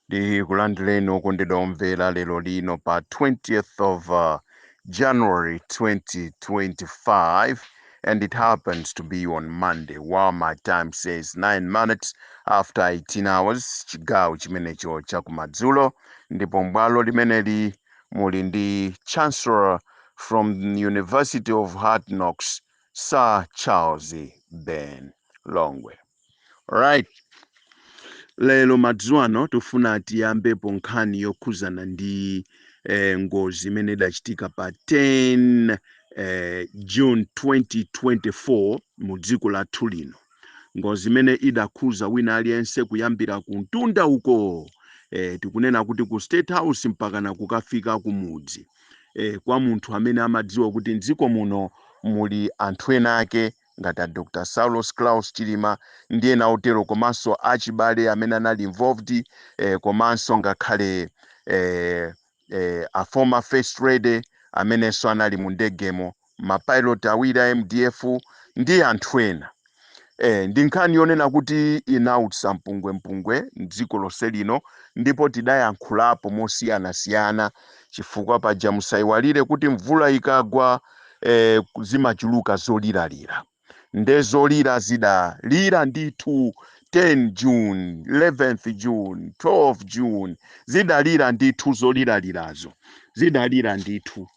Ndikulandireni okondedwa omvera lero lino pa 20th of January 2025, and it happens to be on Monday, while my time says 9 minutes after 18 hours, chigawo chimenecho chakumadzulo. Ndipo mbwalo limeneli muli ndi Chancellor from the University of Hard Knocks, Sir Charles Ben Longwe. Alright, lero madzulo ano tifuna tiyambepo nkhani yokhuzana ndi ngozi imene idachitika pa 10 June 2024 mu dziko lathu lino, ngozi imene idakhuza wina aliyense kuyambira ku mtunda uko, tikunena kuti ku State House mpakana kukafika kumudzi kwa munthu amene amadziwa kuti mdziko muno muli anthu ena ake ngati a Dr Saulos Klaus Chilima ndi ena otero, komanso achibale amene anali involved, komanso ngakhale a former First Lady amenenso anali mu ndegemo, mapilot awiri a MDF ndi anthu ena. Ndi nkhani yonena kuti inautsa mpungwempungwe mdziko lonse lino, ndipo tidayankhulapo mosiyanasiyana, chifukwa paja musayiwalire kuti mvula ikagwa zimachuluka zoliralira. Nde zolira zidalira ndithu 10 June, 11th June, 12 June, zidalira ndithu, zoliralirazo zidalira ndithu.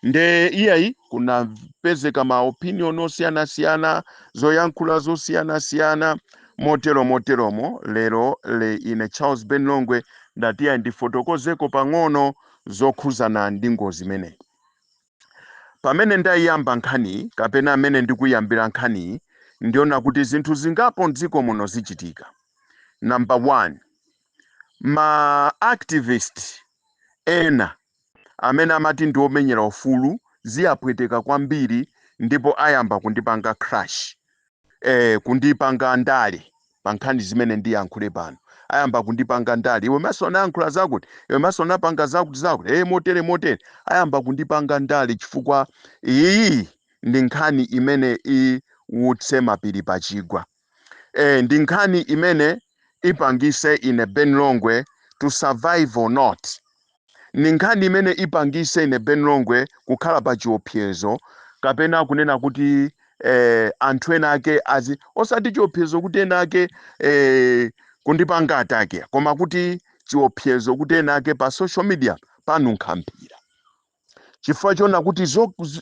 Nde iyayi, kunapezeka ma opinion osiyanasiyana, zoyankhula zosiyanasiyana, motero moteromo. Lero le ine Charles Ben Longwe ndatiya ndifotokozeko pang'ono zokhuzana ndi ngozi imeneyi. Pamene ndayiyamba nkhaniyi, kapena amene ndikuyambira nkhaniyi, ndiona kuti zinthu zingapo mdziko muno zichitika. Number one, ma activist ena amene amati ndi omenyera ufulu ziyapweteka kwambiri, ndipo ayamba kundipanga crash, kundipanga ndale pa nkhani zimene ndiyankhule pano. Ayamba kundipanga ndale: "Iwe maso anayankhula zakuti, iwe maso anapanga zakuti zakuti, motere motere." Ayamba kundipanga ndale chifukwa iyi ndi nkhani imene iwutse mapiri pachigwa, ndi nkhani imene ipangise ine Ben Longwe to survive or not, ni nkhani imene ipangise ine Ben Longwe kukhala pa chiopsezo, kapena kunena kuti anthu ena ake azi, osati chiopsezo kuti ena ake kundipanga attack, koma kuti chiopsezo kuti ena ake pa social media panunkha mphira, chifukwa chona kuti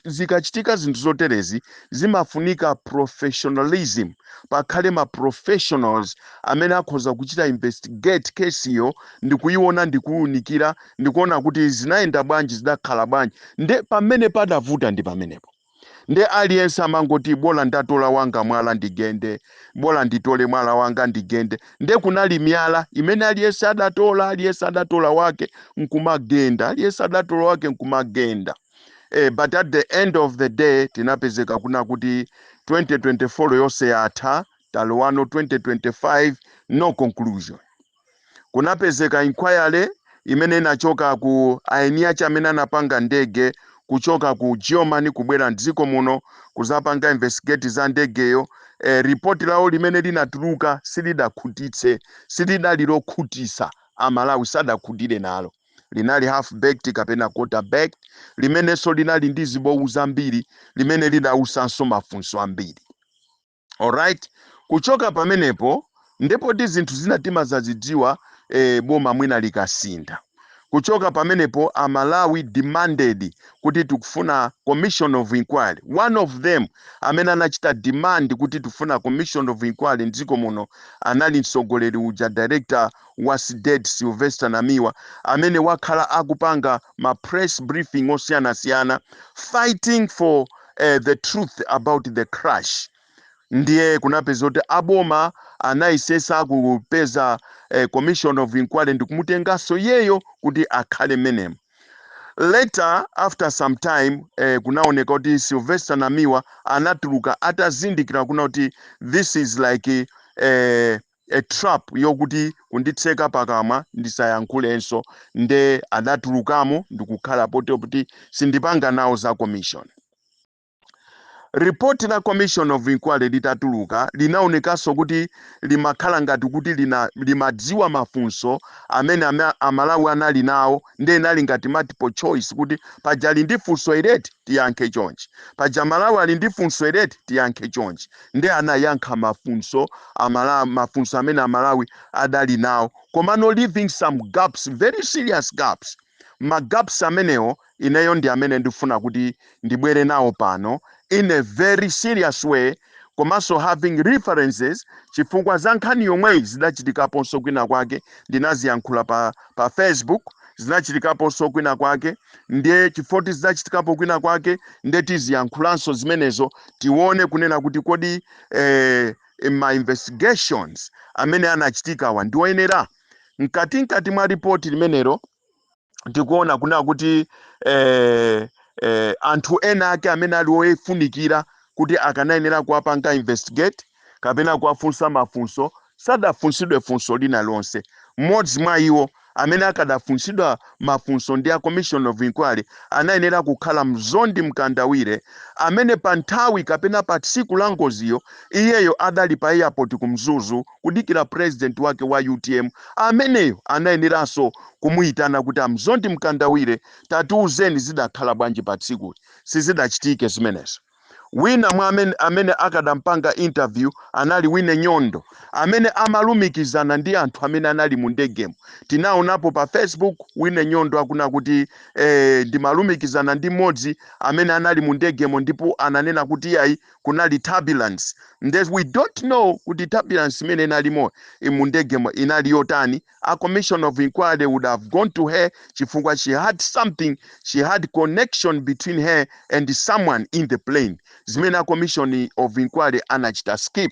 zikachitika zinthu zoterezi zimafunika professionalism, pakhale ma professionals amene akhoza kuchita investigate case iyo ndikuiona, ndikuwunikira, ndikuona kuti zinayenda bwanji, zidakhala bwanji. Nde pamene padavuta ndi pamenepo. Nde aliyense amangoti, "Bola ndatola wanga mwala ndigende, bola nditole mwala wanga ndigende." Nde kunali miyala imene aliyense adatola, aliyense adatola wake nkumagenda, aliyense adatola wake nkumagenda. But at the end of the day tinapezeka kuna kuti 2024 yonse yatha, talowano 2025, no conclusion. Kunapezeka inquiry imene inachoka ku aeniachi amene anapanga ndege kuchoka ku Germany kubwera mdziko muno kuzapanga investigate za ndegeyo. Ripoti lawo limene linatuluka silidakhutitse, silidali lokhutisa. Amalawi sadakhutire nalo, linali half baked kapena quarter baked, limenenso linali ndi zibowu zambiri, limene lidausanso mafunso ambiri. Alright, kuchoka pamenepo, ndipo ti zinthu zina timazazidziwa boma mwina likasintha. Kuchoka pamenepo, Amalawi demanded kuti tikufuna commission of inquiry. One of them amene anachita demand kuti tikufuna commission of inquiry mdziko muno anali mtsogoleri uja, director wa CDEDI, Sylvester Namiwa, amene wakhala akupanga ma press briefing osiyanasiyana fighting for the truth about the crash. Ndiye kunapeza kuti aboma anayesesa kupeza commission of inquiry ndikumutenganso iyeyo kuti akhale menemo. Later, after some time, kunaoneka kuti Sylvester Namiwa anatuluka atazindikira kuna kuti this is like a trap yokuti kunditseka pakamwa ndisayankhulenso. Nde adatulukamo ndikukhala pote kuti sindipanga nawo za commission. Ripoti la Commission of Inquiry litatuluka, linaonekanso kuti limakhala ngati kuti limadziwa mafunso amene Amalawi anali nawo, ndi inali ngati multiple choice, kuti paja ali ndi funso ileti, tiyankhe chonchi, paja Malawi ali ndi funso ileti, tiyankhe chonchi. Ndi anayankha mafunso Amalawi, mafunso amene Amalawi adali nawo, komano leaving some gaps, very serious gaps. Ma gaps amenewo ineyo ndi amene ndifuna kuti ndibwere nawo pano in a very serious way, komanso having references, chifukwa za nkhani yomweyi zidachitikaponso kwina kwake. Ndinaziyankhula pa Facebook, zinachitikaponso kwina kwake. Ndiye chifukwa zidachitikapo kwina kwake, ndiye tiziyankhulanso zimenezo, tione kunena kuti kodi ma investigations amene anachitikawa ndioyenera. Mkatikati mwa ripoti limenelo tikuona kunena kuti anthu ena ake amene ali ofunikira kuti akanayenera kuwapanga investigate kapena kuwafunsa mafunso sadafunsidwe funso lina lonse. Mmodzi mwa iwo amene akadafunsidwa mafunso ndi a Commission of Inquiry anayenera kukhala Mzondi Mkandawire, amene pa nthawi kapena pa tsiku la ngoziyo iyeyo adali pa airport ku Mzuzu kudikira president wake wa UTM. Ameneyo anayeneranso kumuyitana kuti, "Amzondi Mkandawire, tatiuzeni zidakhala bwanji pa tsikuli." Sizidachitike zimenezo. Wina mwa amene akadampanga interview anali Wine Nyondo, amene amalumikizana ndi anthu amene anali mu ndegemo. Tinaonapo pa Facebook Wine Nyondo akuna kuti ndimalumikizana ndi mmodzi amene anali mu ndegemo, ndipo ananena kuti yayi, kunali turbulence. Nde we don't know kuti turbulence imene inalimo mu ndegemo inali yotani. A Commission of Inquiry would have gone to her chifukwa she had something, she had connection between her and someone in the plane, zimene a Commission of Inquiry anachita skip.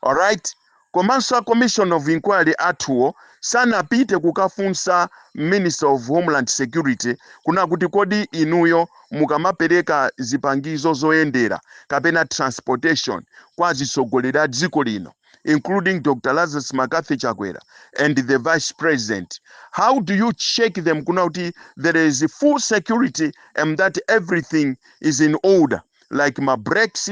Alright, komanso a Commission of Inquiry athuwo sanapite kukafunsa Minister of Homeland Security kuna kuti, kodi inuyo mukamapereka zipangizo zoyendera kapena transportation kwa atsogoleri a dziko lino, including Dr Lazarus McCarthy Chakwera and the Vice President, how do you check them kuna kuti there is full security and that everything is in order, like ma brakes,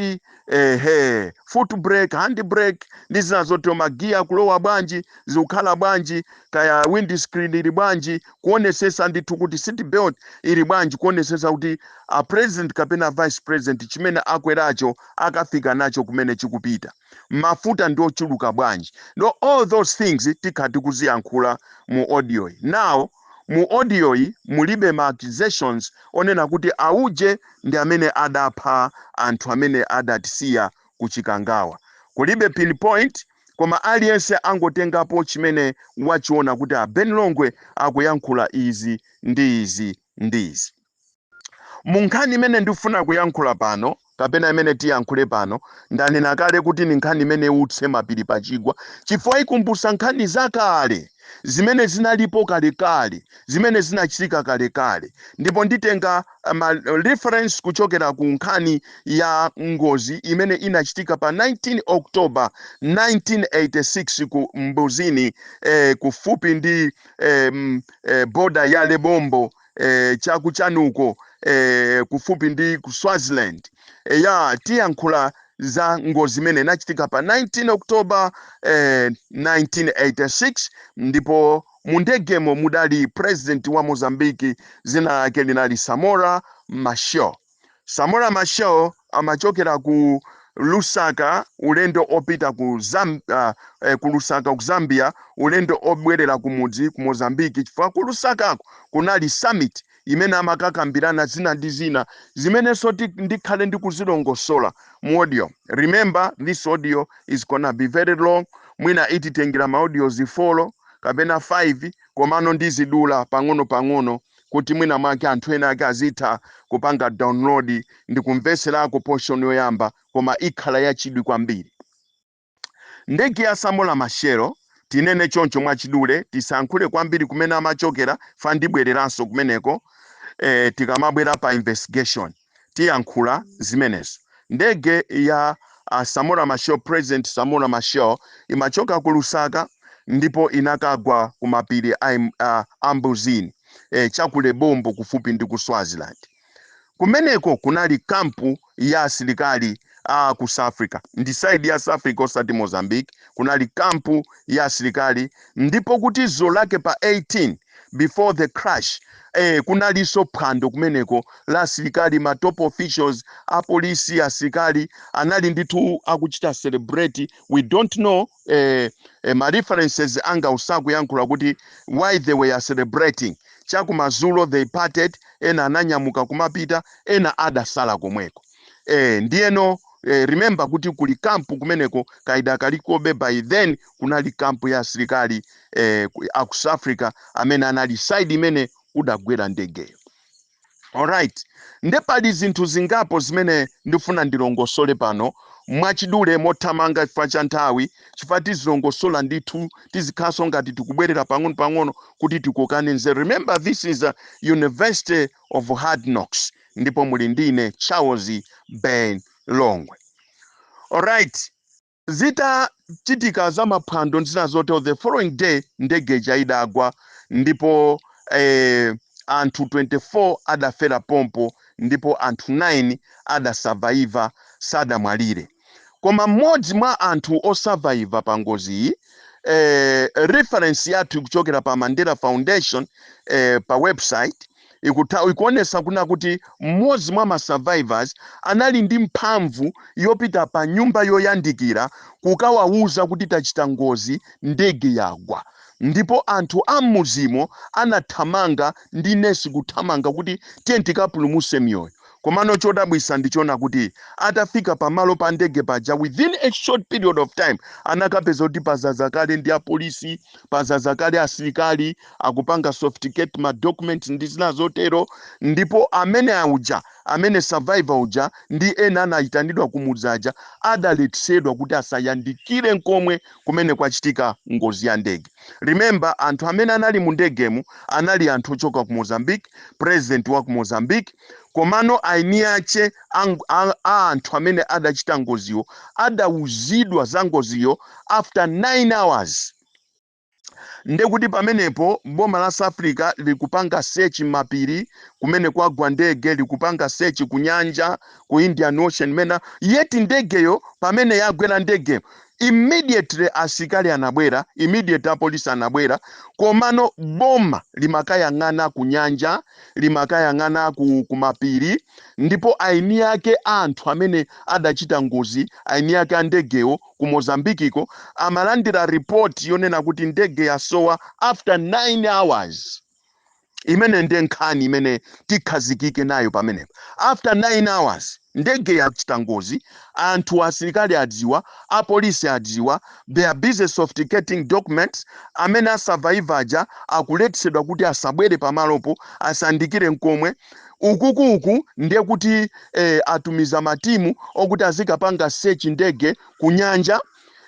foot brake, hand brake ndi zina zoti, magiya kulowa bwanji, zikukhala bwanji, kaya windscreen ili bwanji, kuonesesa ndithu kuti seat belt ili bwanji, kuonesesa kuti a president kapena vice president chimene akweracho akafika nacho kumene chikupita, mafuta ndi ochuluka bwanji? No, all those things tikhati kuziyankhula mu audio iyi. Now, mu audio iyi mulibe ma accusations onena kuti auje ndi amene adapha anthu amene adatisiya kuChikangawa. Kulibe pinpoint, koma aliyense angotengapo chimene wachiona kuti a Ben Longwe akuyankhula izi ndi izi ndi izi. Mu nkhani imene ndifuna kuyankhula pano, kapena imene tiyankhule pano, ndanena kale kuti ni nkhani imene iutse mapiri pachigwa, chifukwa ikumbutsa nkhani zakale zimene zinalipo kalekale, zimene zinachitika kalekale. Ndipo nditenga ma reference kuchokera ku nkhani ya ngozi imene inachitika pa 19 October 1986 ku Mbuzini, kufupi ndi border ya Lebombo, chakuchanuko, kufupi ndi ku Swaziland. Ya, tiyankhula za ngozi imene inachitika pa 19 October 1986, ndipo mu ndegemo mudali president wa Mozambiki, zina lake linali Samora Machel. Samora Machel amachokera ku Lusaka ulendo opita ku Lusaka ku Zambia, ulendo obwerera ku mudzi ku Mozambiki, chifukwa ku Lusakako kunali summit imene amakakambirana zina ndi zina zimenenso ndikhale ndikuzilongosola mu audio. Remember, this audio is gonna be very long. Mwina ititengera ma audios 4 kapena 5, komano ndizidula pang'ono pang'ono kuti mwina mwake anthu ena ake azitha kupanga download ndi kumveserako portion yoyamba, koma ikhala yachidwi kwambiri. Ndege ya Samora Machel, tinene choncho mwachidule, tisankhule kwambiri kumene amachokera, fa ndibwereranso kumeneko tikamabwera pa investigation tiyankhula zimenezo. Ndege ya Samora Machel, President Samora Machel, imachoka ku Lusaka ndipo inakagwa ku mapiri a Mbuzini, chaku Lebombo, kufupi ndi ku Swaziland. Kumeneko kunali kampu. ya asilikali a ku South Africa, ndi side ya South Africa, osati Mozambique. Kunali camp ya asilikali, ndipo kuti dzulo lake pa 18, before the crash, kunalinso phwando kumeneko la asilikali, ma top officials, apolisi, asilikali anali ndithu akuchita celebrate. We don't know, ma references anga usakuyankhula kuti why they were celebrating. Chakumadzulo they parted, ena ananyamuka kumapita, ena adasala komweko. Ndiyeno remember kuti kuli camp kumeneko, kaida kalikobe by then. Kunali camp ya asilikali aku South Africa amene anali side imene kudagwera ndegeyo. Alright, nde pali zinthu zingapo zimene ndifuna ndilongosole pano mwachidule, mothamanga chifukwa cha nthawi, chifukwa tizilongosola ndithu, tizikhalanso ngati tikubwerera pang'ono-pang'ono kuti tikokane nzeru. Remember, this is a University of Hard Knocks, ndipo muli ndine Charles Ben Longwe. Alright, zitachitika za maphwando ndi zotero, the following day ndege ija idagwa, ndipo anthu 24 adafera pompo, ndipo anthu 9 adasurviva, sadamwalire. Koma mmodzi mwa anthu osurviva pa ngozi iyi, reference yathu ikuchokera pa Mandela Foundation, pa website, ikuonesa kuna kuti mmodzi mwa ma survivors anali ndi mphamvu yopita pa nyumba yoyandikira kukawawuza kuti tachita ngozi, ndege yagwa. Ndipo anthu am'mudzimo anathamanga ndi nesi kuthamanga kuti tiye tikapulumutse miyoyo. Komano chodabwisa ndichona kuti atafika pamalo pa ndege paja, within a short period of time anakapeza kuti pazaza kale ndi apolisi, pazaza kale asilikali akupanga sophisticate ma documents ndi zina zotero. Ndipo amene auja, amene survivor uja ndi ena anayitanidwa kumudzaja, adaletsedwa kuti asayandikire nkomwe kumene kwachitika ngozi ya ndege. Remember, anthu amene anali mu ndegemu anali anthu ochoka ku Mozambique, president wa ku Mozambique. Komano aini ache a anthu amene adachita ngoziyo adawuzidwa za ngoziyo after 9 hours. Ndekuti pamenepo boma la South Africa likupanga search mapiri kumene kwagwa ndege, likupanga search ku nyanja, ku Indian Ocean mena yeti ndegeyo pamene yagwera ndege, immediately asilikali anabwera, immediately apolisi anabwera. Komano boma limakayang'ana ku nyanja, limakayang'ana ku mapiri, ndipo aini ake anthu amene adachita ngozi, aini ake a ndegeyo ku Mozambikiko, amalandira report yonena kuti ndege yasowa after 9 hours. Imene ndiye nkhani imene tikhazikike nayo pamenepo. After 9 hours ndege yachita ngozi, anthu asilikali adziwa, apolisi adziwa, they are busy sophisticating documents. Amene asurvive aja akuletsedwa kuti asabwere pamalopo, asandikire nkomwe. Ukukuku ndiye kuti atumiza matimu okuti azikapanga search ndege ku nyanja,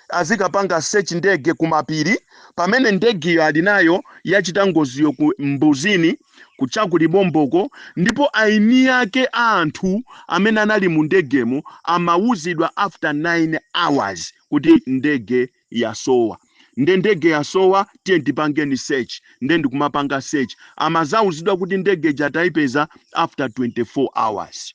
azikapanga search ndege kumapiri, pamene ndegeyo ali nayo yachita ngoziyo ku Mbuzini, kuchakulibomboko. Ndipo aini ake a anthu amene anali mu ndegemo amawuzidwa after 9 hours kuti ndege yasowa. Nde ndege yasowa, tiye tipangeni search. Nde ndikumapanga search, amazawuzidwa kuti ndege ija tayipeza after 24 hours.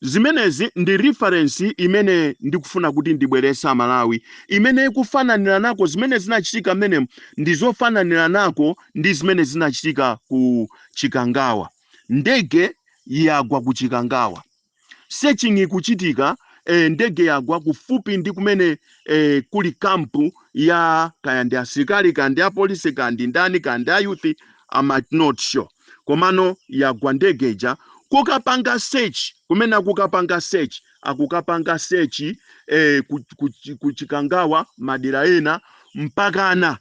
Zimenezi ndi reference imene ndikufuna kuti ndibwerese Malawi, imene ikufananira nako zimene zinachitika mmenemu, ndi zofananira nako ndi zimene zinachitika ku Chikangawa. Ndege yagwa ku Chikangawa, searching ikuchitika. Ndege yagwa kufupi ndi kumene kuli camp ya kaya ndi asilikali, kaya ndi apolisi, kaya ndi ndani, kaya ndi ayouth, I'm not sure. Komano yagwa ndege ija, kukapanga search kumene akukapanga search, akukapanga search ku Chikangawa, madera ena, mpakana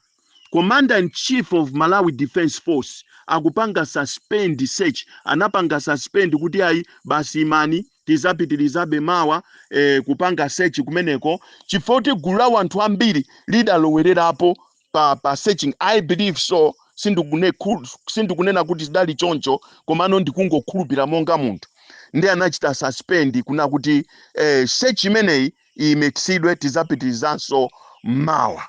Commander in Chief of Malawi Defense Force akupanga suspend search, anapanga suspend kuti ayi, basi, imani, tizapitirizabe mawa kupanga search kumeneko, chifukwa kuti gulu la anthu ambiri lidalowererapo pa searching. I believe so. Sindikunena kuti zidali choncho, komano ndikungokhulupira monga munthu. Ndi anachita suspend kuna kuti search imeneyi iyimitsidwe, tizapitirizanso mawa.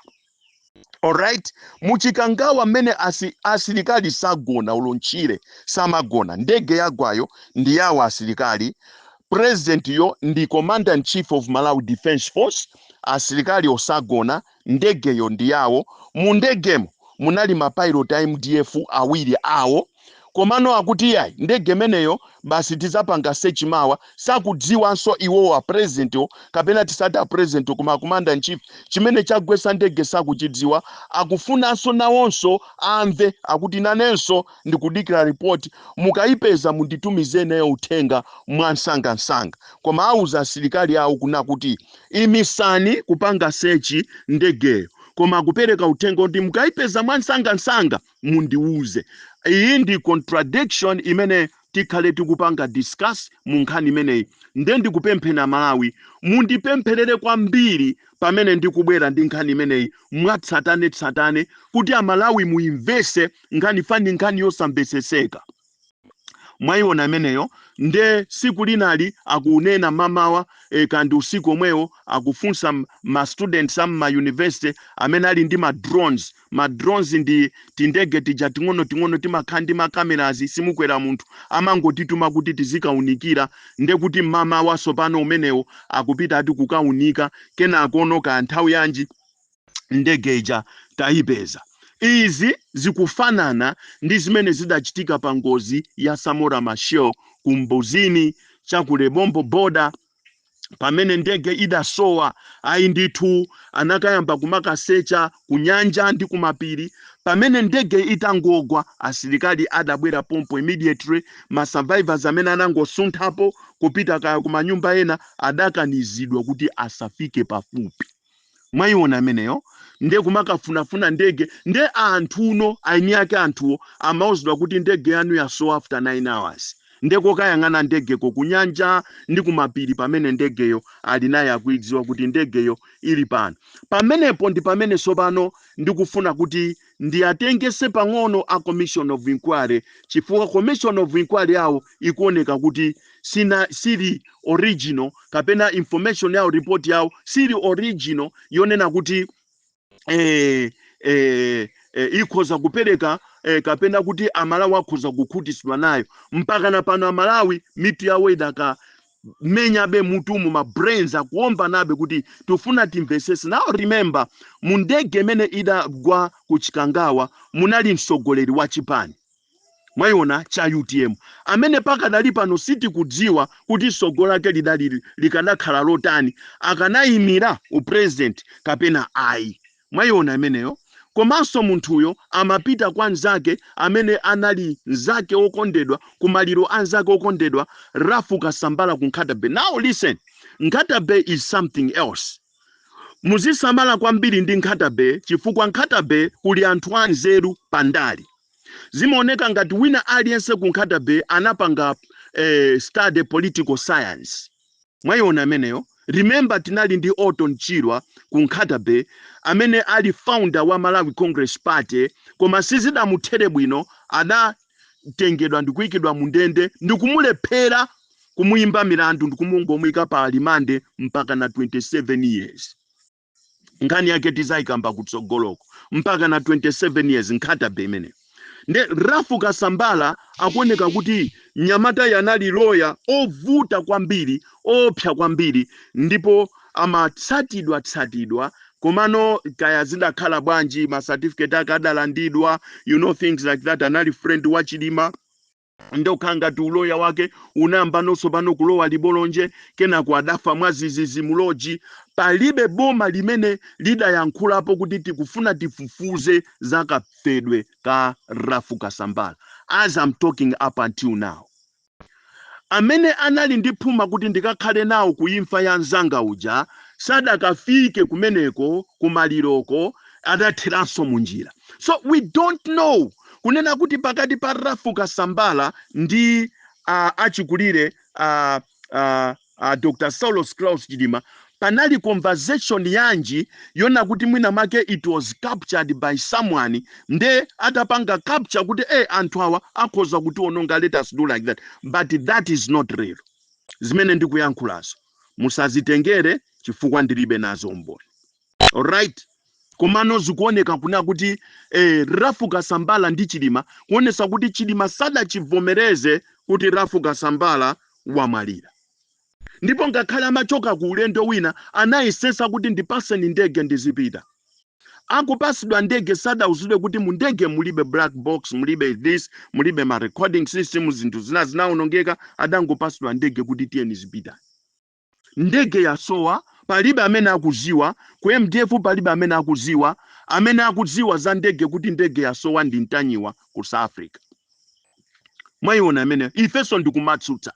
Alright, muchikangawa mmene asilikali sagona, ulontchire samagona. Ndege yagwayo ndi yawo asilikali. President yo ndi Commander in Chief of Malawi Defense Force. Asilikali osagona, ndegeyo ndi yawo. Mu ndegemo munali mapilot a MDF awiri awo. Komano akuti yayi, ndege imeneyo basi tizapanga search mawa. Sakudziwanso iwowa president kapena tisati a president, koma Commander in Chief, chimene chagwesa ndege sakuchidziwa. Akufunanso nawonso amve. Akuti nanenso ndikudikira report, mukayipeza munditumize nayo uthenga mwansangansanga. Koma auza asilikali awo kuna kuti imisani kupanga search ndegeyo, koma akupereka uthenga kuti mukayipeza mwansangansanga mundiuze. Iyi ndi contradiction imene tikhale tikupanga discuss mu nkhani imeneyi. Nde ndikupemphera, Malawi, mundipempherere kwambiri pamene ndikubwera ndi nkhani imeneyi mwatsatanetsatane, kuti Amalawi muimvese nkhani fani, nkhani yosamveseseka. Mwayiona imeneyo? Nde siku linali akunena mamawa kandi usiku omwewo, akufunsa ma students a ma university amene ali ndi ma drones. Ma drones ndi tindege tija ting'ono ting'ono timakhala ndi ma cameras, simukwera munthu, amangotituma kuti tizikaunikira. Nde kuti mmamawa sopano umenewo akupita ati kukaunika, kenakono ka nthawi yanji ndege ija tayipeza. Izi zikufanana ndi zimene zidachitika pa ngozi ya Samora Machel ku Mbuzini chaku Lebombo border, pamene ndege idasowa. Ayi ndithu, anakayamba kumakasecha ku nyanja ndi kumapiri. Pamene ndege itangogwa, asilikali adabwera pompo immediately. Ma survivors amene anangosunthapo kupita kaya kumanyumba ena adakanizidwa kuti asafike pafupi. Mwayiona ameneyo? Nde kumakafunafuna ndege, nde anthuno aini ake anthuwo amauzidwa kuti ndege yanu yasowa after 9 hours. Nde kokayang'ana ndegeko kunyanja ndi kumapiri, pamene ndegeyo ali naye, akuidziwa kuti ndegeyo ili pano. Pamenepo ndi pamene sopano ndikufuna kuti ndiyatengese pang'ono a commission of inquiry, chifukwa commission of inquiry yawo ikuoneka kuti sina sili original, kapena information yawo, report yawo sili original yonena kuti ikhoza kupereka kapena kuti Amalawi akhoza kukhutitsidwa nayo. Mpaka na pano Amalawi mitu yawo idaka menyabe mutumu, ma brains akuomba nabe kuti tifuna timvesese. Now remember, mu ndege imene idagwa ku Chikangawa munali mtsogoleri wa chipani, mwayiona, cha UTM, amene pakadali pano sitikudziwa kuti tsogolo lake lidali likanakhala lotani, akanayimira upresident kapena ayi. Mwayiona imeneyo? Komanso munthuyo amapita kwa nzake amene anali nzake wokondedwa, kumaliro anzake okondedwa, Ralph Kasambara ku Nkhata Bay. Now listen, Nkhata Bay is something else. Muzisamala kwambiri ndi Nkhata Bay, chifukwa Nkhata Bay kuli anthu anzeru pandali. Zimaoneka ngati wina aliyense ku Nkhata Bay anapanga study political science. Mwayiona ameneyo? Remember, tinali ndi Orton Chirwa ku Nkhata Bay amene ali founder wa Malawi Congress Party, koma sizidamuthere bwino, adatengedwa ndikuyikidwa mu ndende ndikumulephera kumuyimba milandu ndikumungomuyika pa alimande mpaka na 27 years. Nkhani yake tizayikamba kutsogoloko. Mpaka na 27 years, Nkhata Bay imeneyo. Nde Ralph Kasambara akuoneka kuti mnyamata yanali loya ovuta kwambiri, opsa kwambiri, ndipo amatsatidwa tsatidwa. Komano kaya zidakhala bwanji, ma certificate ake adalandidwa, things like that. Anali friend wa Chilima, ndokhala ngati uloya wake unayamba nonso pano kulowa libolonje. Kenako adafa mwazizizi muloji. Palibe boma limene lidayankhulapo kuti tikufuna tifufuze za kafedwe ka Ralph Kasambara. As I'm talking, up until now, amene anali ndi phuma kuti ndikakhale nawo kuimfa ya mzanga uja sadakafike kumeneko kumaliroko, adatheranso munjira. So we don't know kunena kuti pakati pa Ralph Kasambara ndi achikulire Dr Saulos Klaus Chilima panali conversation yanji yona kuti mwina make it was captured by someone, nde atapanga capture kuti anthu awa akhoza kutiononga, let us do like that. But that is not real. Zimene ndikuyankhulazo musazitengere chifukwa ndilibe nazo umboni, alright? Komano zikuoneka kuna kuti Ralph Kasambara ndi Chilima, kuonesa kuti Chilima sadachivomereze kuti Ralph Kasambara wamwalira. Ndipo ngakhale amachoka ku ulendo wina, anayesesa kuti, "Ndipaseni ndege ndizipita." Akupasidwa ndege, sadauzidwe kuti mu ndege mulibe black box, mulibe this, mulibe ma recording system, zinthu zina zinawonongeka. Adangopasidwa ndege kuti, "Tiyeni, zipita." Ndege yasowa, palibe amene akuziwa. Ku MDF palibe amene akuziwa. Amene akudziwa za ndege, kuti ndege yasowa, ndi Mtanyiwa ku South Africa. Mwayiona amene ifenso ndikumatsutsa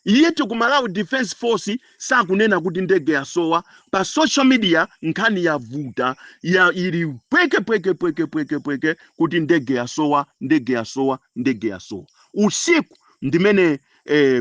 iyetu. Ku Malawi Defense Force sakunena kuti ndege yasowa. Pa social media nkhani yavuta ya ili pweke pweke pweke pweke pweke kuti ndege yasowa, ndege yasowa, ndege yasowa. Usiku ndimene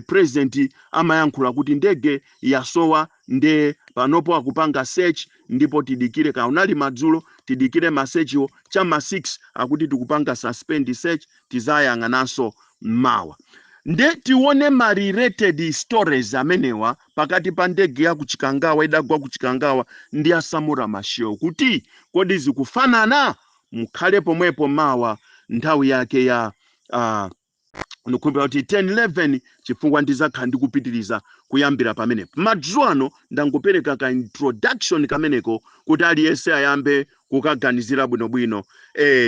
president amayankhula kuti ndege yasowa, nde panopo akupanga search, ndipo tidikire. Kaunali madzulo, tidikire ma search-wo chama 6, akuti tikupanga suspend search, tizayang'ananso mmawa. Nde tione ma related stories amenewa pakati pa ndege ya kuChikangawa, idagwa kuChikangawa, ndi a Samora Machel, kuti kodi zikufanana? Mukhale pomwepo mawa nthawi yake ya ndikukhulupirira kuti 10 11, chifukwa ndizakhala ndikupitiriza kuyambira pamenepo. Madzulo ano ndangopereka ka introduction kameneko kuti aliyense ayambe kukaganizira bwinobwino.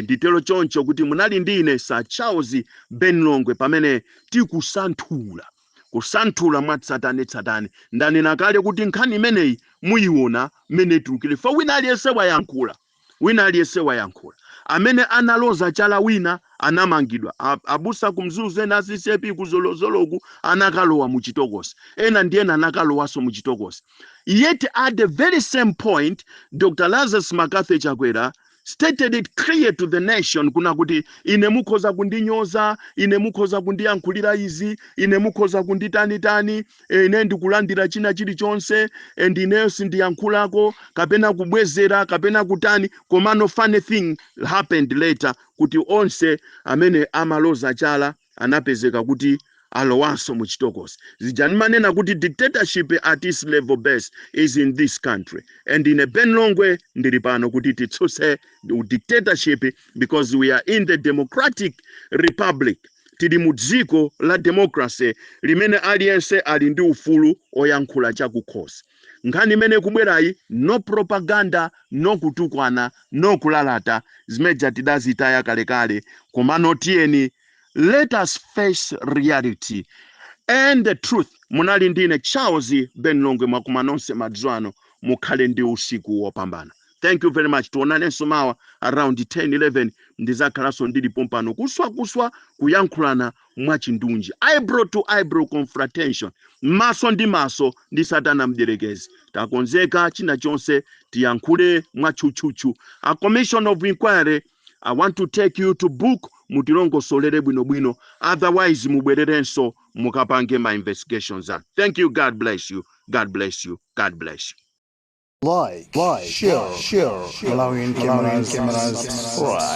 Nditero choncho kuti munali ndi ine Sir Charles Ben Longwe, pamene tikusanthula, kusanthula mwatsatanetsatane. Ndanena kale kuti nkhani imeneyi muyiona mmene itulukire fa. Wina aliyense wayankhula, wina aliyense wayankhula. Amene analoza chala wina anamangidwa. Abusa kuMzuzu ena a CCAP kuzolozoloku anakalowa muchitokosi, ena ndi ena anakalowanso muchitokosi. Yet at the very same point, Dr Lazarus McCarthy Chakwera stated it clear to the nation kuna kuti, "Ine mukhoza kundinyoza, ine mukhoza kundiyankhulira izi, ine mukhoza kunditanitani, ine ndikulandira china chilichonse, and ineyo sindiyankhulako kapena kubwezera kapena kutani." Komano funny thing happened later, kuti onse amene amaloza chala anapezeka kuti alowanso muchitokosi. Zija ndimanena kuti dictatorship at its level best is in this country, and ine Ben Longwe ndili pano kuti titsutse dictatorship, because we are in the democratic republic. Tili mu dziko la democracy limene aliyense ali ndi ufulu oyankhula chakukhosi. Nkhani imene ikubwerayi, no propaganda, no kutukwana, no kulalata, zimeja tidazitaya kalekale. Komano tiyeni, let us face reality and the truth. Munali ndine Charles Ben Longwe. Mwakuma nonse madzulo ano, mukhale ndi usiku wopambana. Thank you very much. Tionanenso mawa around 10 11, ndizakhalanso ndilipo pano kuswakuswa, kuyankhulana mwachindunji, eyebrow to eyebrow confrontation, maso ndi maso ndi Satana mdierekezi. Takonzeka china chonse, tiyankhule mwatchutchutchu. A commission of inquiry, I want to take you to book, mutilongosolere bwinobwino, otherwise mubwererenso mukapange ma investigations anu. Thank you. God bless you. God bless you. God bless you. Like, share, Malawian cameras, subscribe.